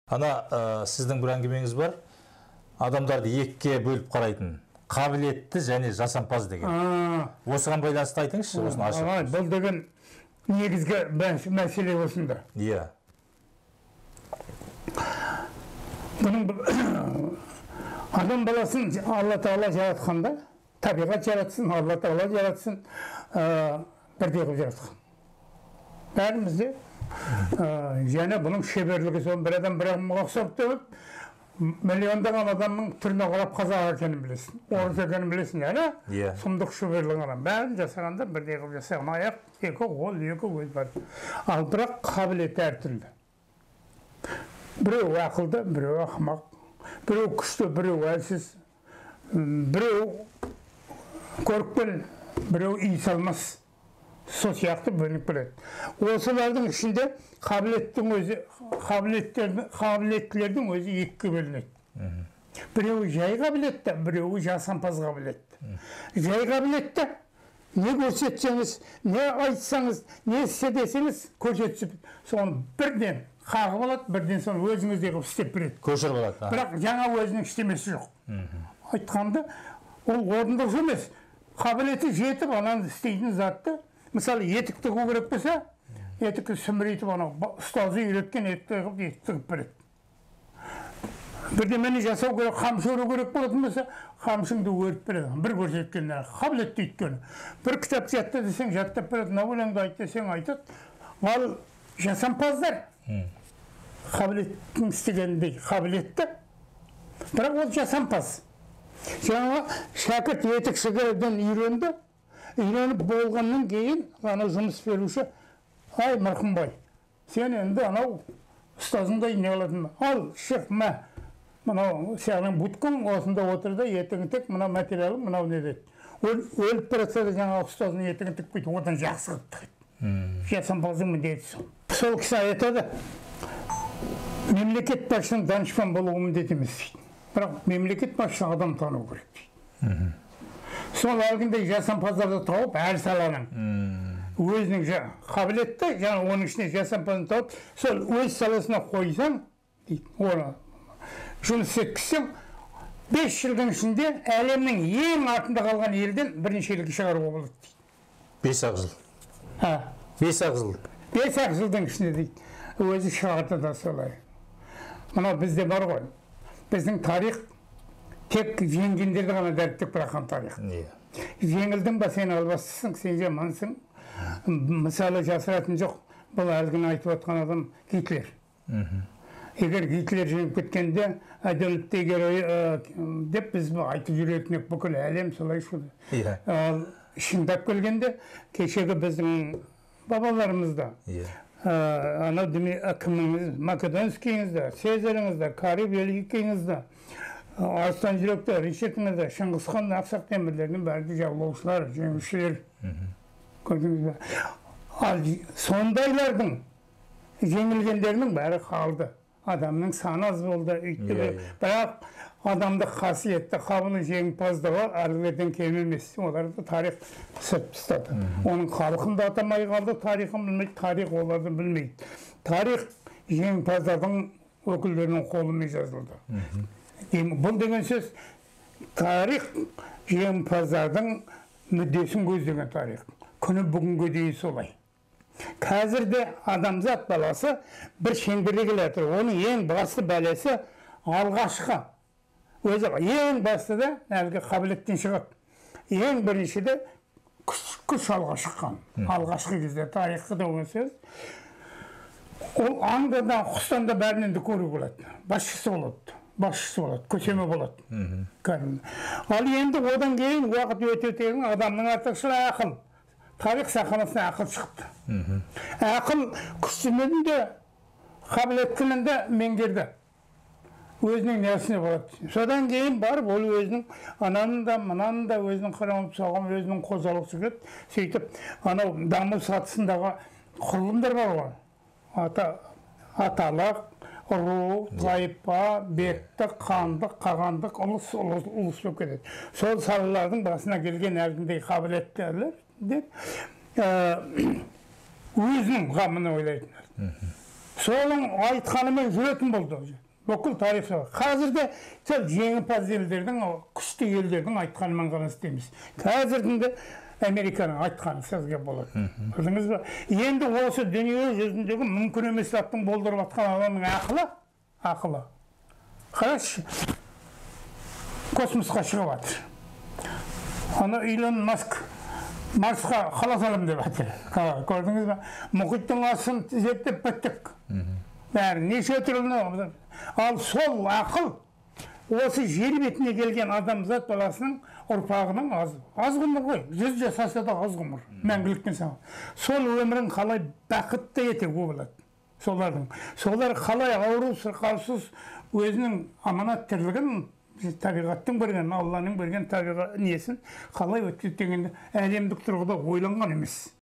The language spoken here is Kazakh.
Ана, сіздің бір әңгімеңіз бар. Адамдарды екіге бөліп қарайтын. Қабілетті және жасампаз деген. Осыған байланысты айтыңызшы, осыны ашып. Бұл деген негізгі мәселе осында. Иә. Бұның адам баласын Алла Тағала жаратқанда, табиғат жаратсын, Алла Тағала жаратсын, бірдей қылып жаратқан. Бәрімізде және бұның шеберлігі сол бір адам бір адамға ұқсап деп, миллиондаған адамның түріне қарап қазақ екенін білесің, орыс екенін білесің, әлі? Иә. Сұмдық шеберлігін қарап, бәрін жасағанда бірдей қылып жасаған. Аяқ екі, қол екі, көз бар. Ал бірақ қабілеті әртүрлі. Біреу ақылды, біреу ақымақ, біреу күшті, біреу әлсіз, біреу көріпкел, біреу иіс алмас. Сол сияқты бөлініп келеді. Осылардың ішінде қабілеттің өзі, қабілеттілердің өзі екіге бөлінеді. Біреуі жай қабілетті, біреуі жасампаз қабілетті. Жай қабілетті не көрсетсеңіз, не айтсаңыз, не істе десеңіз, көрсетіп, соны бірден қағып алады, бірден соны өзіңіздей қылып істеп береді. Көшіріп алады. Бірақ жаңа өзінің істемесі жоқ. Айтқанды ол орындаушы емес, қабілеті жетіп ананы істейтін затты. Мысалы, етік тігу керек болса, етікті сүмірейтіп анау ұстазы үйреткен етікті қылып етік тігіп береді. Бірдемені жасау керек, қамшы өру керек болатын болса, қамшыңды өріп береді. Бір көрсеткеннен қабілетті өйткені. Бір кітап жатта десең, жаттап береді, мынау өлеңді айт десең, айтады. Ал жасампаздар қабілеттің істегеніндей қабілетті, бірақ ол жасампаз. Жаңағы шәкірт етікшіден үйренді. Үйреніп болғаннан кейін ана жұмыс беруші, ай Мырқымбай, сен енді анау ұстазыңдай не қылатын, ал шық, мә, мынау сенің будкаң осында отыр да етігін тік, мынау материалың, мынау не деді. Өліп бара жатса да жаңағы ұстазының етігін тікпейді, одан жақсы қылып тігеді. Жасампаздың міндеті сол. Сол кісі айтады, мемлекет басшысының данышпан болуы міндет емес дейді. Бірақ мемлекет басшысы адам тану керек дейді. Сол әлгіндей жасампаздарды тауып, әр саланың өзінің қабілетті, жаңа оның ішіне жасампазын тауып, сол өз саласына қойсаң, дейді, оны жұмыс істеткізсең, 5 жылдың ішінде әлемнің ең артында қалған елден бірінші елге шығаруға болады дейді. 5-ақ жыл. 5-ақ жыл. 5-ақ жылдың ішінде дейді. Өзі шығарды да солай. Мынау бізде бар ғой. Біздің тарих тек жеңгендерді ғана дәріптеп бұраған тарих. Жеңілдің ба, сен албастысың, сен жамансың. Мысалы, жасыратын жоқ, бұл әлгіні айтып отқан адам Гитлер. Егер Гитлер жеңіп кеткенде, Адольф герой деп біз айтып жүретін едік, бүкіл әлем солай шуды. Ал шындап келгенде, кешегі біздің бабаларымызда, анау кіміңіз, Македонскийіңіз де, Цезаріңіз де, Карл Великийіңіз де, Арыстан жүректі, Ричардіңіз де, Шыңғысхан, Ақсақ Темірлердің бәрі де жаулаушылар, жеңушілер. Көрдіңіз бе? Ал сондайлардың жеңілгендерінің бәрі қалды. Адамның саны аз болды, өйтті. Бірақ адамдық қасиетті, қабылы жеңімпаздығы әлгілерден кем емес. Оларды тарих сырт тастады. Оның халқын да атамай қалды, тарихын білмейді, тарих оларды білмейді. Тарих жеңімпаздардың өкілдерінің қолымен жазылды. Бұл деген сөз, тарих жеңімпаздардың мүддесін көздеген тарих. Күні бүгінге дейін солай. Қазірде адамзат баласы бір шеңберге келе жатыр. Оның ең басты бәлесі алғашқы. Өзі ең басты да әлгі қабілеттен шығады. Ең бірінші де күш алға шыққан. Алғашқы кезде тарихы да ол сөз. Ол аңда да, құстан да бәрінен де көру болады. Басшысы болады. Басшысы болады, көсемі болады. Кәдімгі. Ал енді одан кейін уақыт өте өте адамның артықшылығы ақыл. Тарих сахнасына ақыл шықты. Ақыл күштінің де, қабілеттінің де меңгерді. Өзінің нәсіне болады. Содан кейін барып ол өзінің ананы да, мынаны да өзінің қарауын соған өзінің қозғалысы келеді. Сөйтіп анау даму сатысындағы құрылымдар бар ғой. Аталық, ру, тайпа, беттік, қандық, қағандық, ұлыс, ұлыс, ұлыс болып кетеді. Сол салалардың басына келген әлгіндей қабілеттілер деп өзінің қамын ойлайтындар. Соның айтқанымен жүретін болды. Бүкіл тарих солай. Қазір де сол жеңімпаз елдердің, күшті елдердің айтқанымен ғана істейміз. Қазірдің де Американың айтқаны сөзге болады. Көрдіңіз бе? Енді осы дүние жүзіндегі мүмкін емес заттың болдырып жатқан адамның ақылы. Қарашы, космосқа шығып жатыр. Ана Илон Маск Марсқа қала саламын деп жатыр. Көрдіңіз бе? Мұхиттың астын зерттеп біттік. Бәрі неше түрлі. Ал сол ақыл осы жер бетіне келген адамзат баласының ұрпағының аз ғұмыр ғой. 100 жасаса да аз ғұмыр. Мәңгіліктен саған. Сол өмірін қалай бақытты етуге болады. Солардың. Солар қалай ауру сырқаусыз өзінің аманат тірлігін, табиғаттың берген, Алланың берген табиғат несін қалай өткізеді дегенде әлемдік тұрғыда ойланған емес.